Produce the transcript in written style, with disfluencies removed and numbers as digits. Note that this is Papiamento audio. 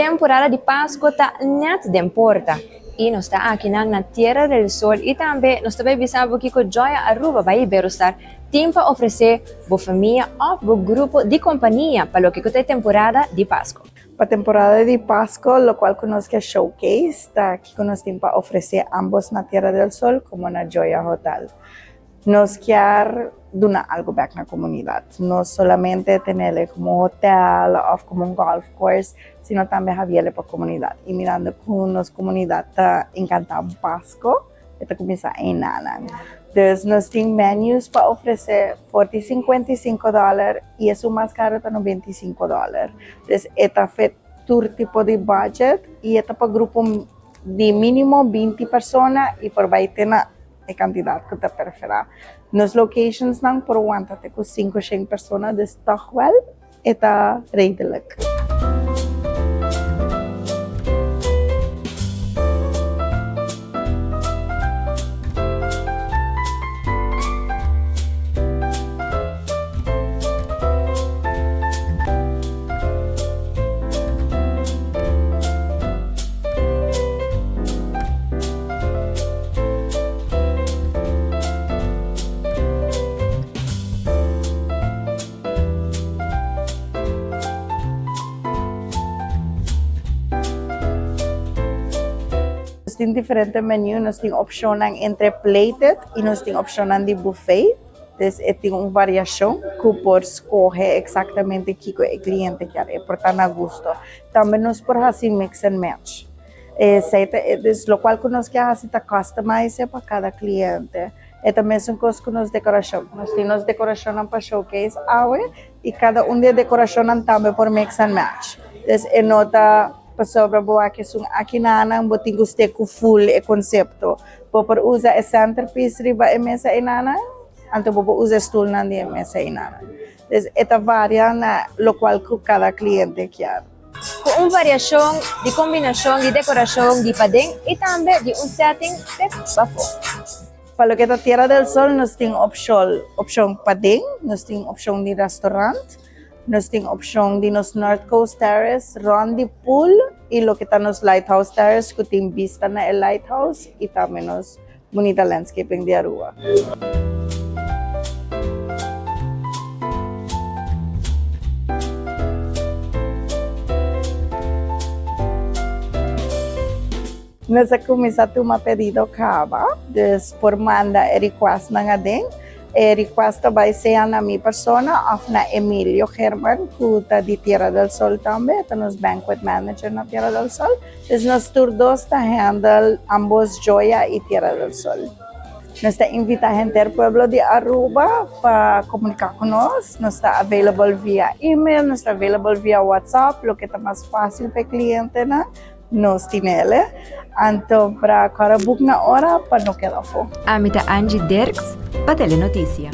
Temporada di Pasco ta net den porta y nos ta akinan na Tierra del Sol y tambe nos ta bay bisa bo kico Joya Aruba bay Iberostar tin pa ofrece bo famia of bo grupo di compania pa loke cu ta e temporada di Pasco. Pa temporada di Pasco locual cu nos ke showcase ta kico nos tin pa ofrece ambos na Tierra del Sol como na Joya Hotel. Nos kier duna algo bek na comunidad, no solamente tenele como hotel of como un golf course, sino tambe habiele pa comunidad. Y mirando cu nos comunidad ta encanta Pasco, e ta cuminsa einanan. Dus nos tin menus pa ofrece for di 55 dollar y esun mas caro ta 95 dollar. Dus e ta fit tur tipo di budget y e ta pa grupo di minimo 20 persona y por bay te na e kantidat ku ta preferá. Nos locationsnan por wanta te ku 500 persona, dus tòg wèl e ta redelijk. Nos tin diferente menu, nos tin opcionnan entre plated y nos tin opcionnan di buffet. Entonces e tin un variacion cu por scoge exactamente kico e cliente kier, e por ta na gusto. Tambe nos por haci mix and match. Esei ta e dus lokual ku nos ke hasi ta customize pa kada kliente. E ta mesun kos ku nos dekorashon. Nos tin nos dekorashonnan pa showcase awe i kada un di e dekorashonnan tambe por mix and match. Dus e no ta pasobra bo wak esun akinanan bo tin ku stay ku full e konsepto. Bo por usa e centerpiece riba e mesa einanan, anto bo por usa e stulnan di e mesa einanan. Dus e ta varia na lokual ku kada kliente kier. Ku un variashon di kombinashon di dekorashon di paden i tambe di un setting te pafó. Pa loke ta Tierra del Sol nos tin opshon opshon paden, nos tin opshon di restaurant, nos tin opshon di nos North Coast Terrace rond di pool i loke ta nos Lighthouse Terrace ku tin bista na e lighthouse i tambe nos bunita landscaping di Aruba. Nos a cuminsa tuma pedido caba, dus por manda e requestnan aden. E request ta bay sea na mi persona of na Emilio German cu ta di Tierra del Sol tambe, e ta nos banquet manager na Tierra del Sol. Dus nos tur dos ta handle ambos Joya y Tierra del Sol. Nos ta invita henter pueblo di Aruba pa comunica cu nos. Nos ta available via email, nos ta available via WhatsApp, loke ta mas facil pa e clientenan, nos tinele. Anto pra cora book na ora pa no keda afo. Ami ta Angie Dirks pa Telenoticia.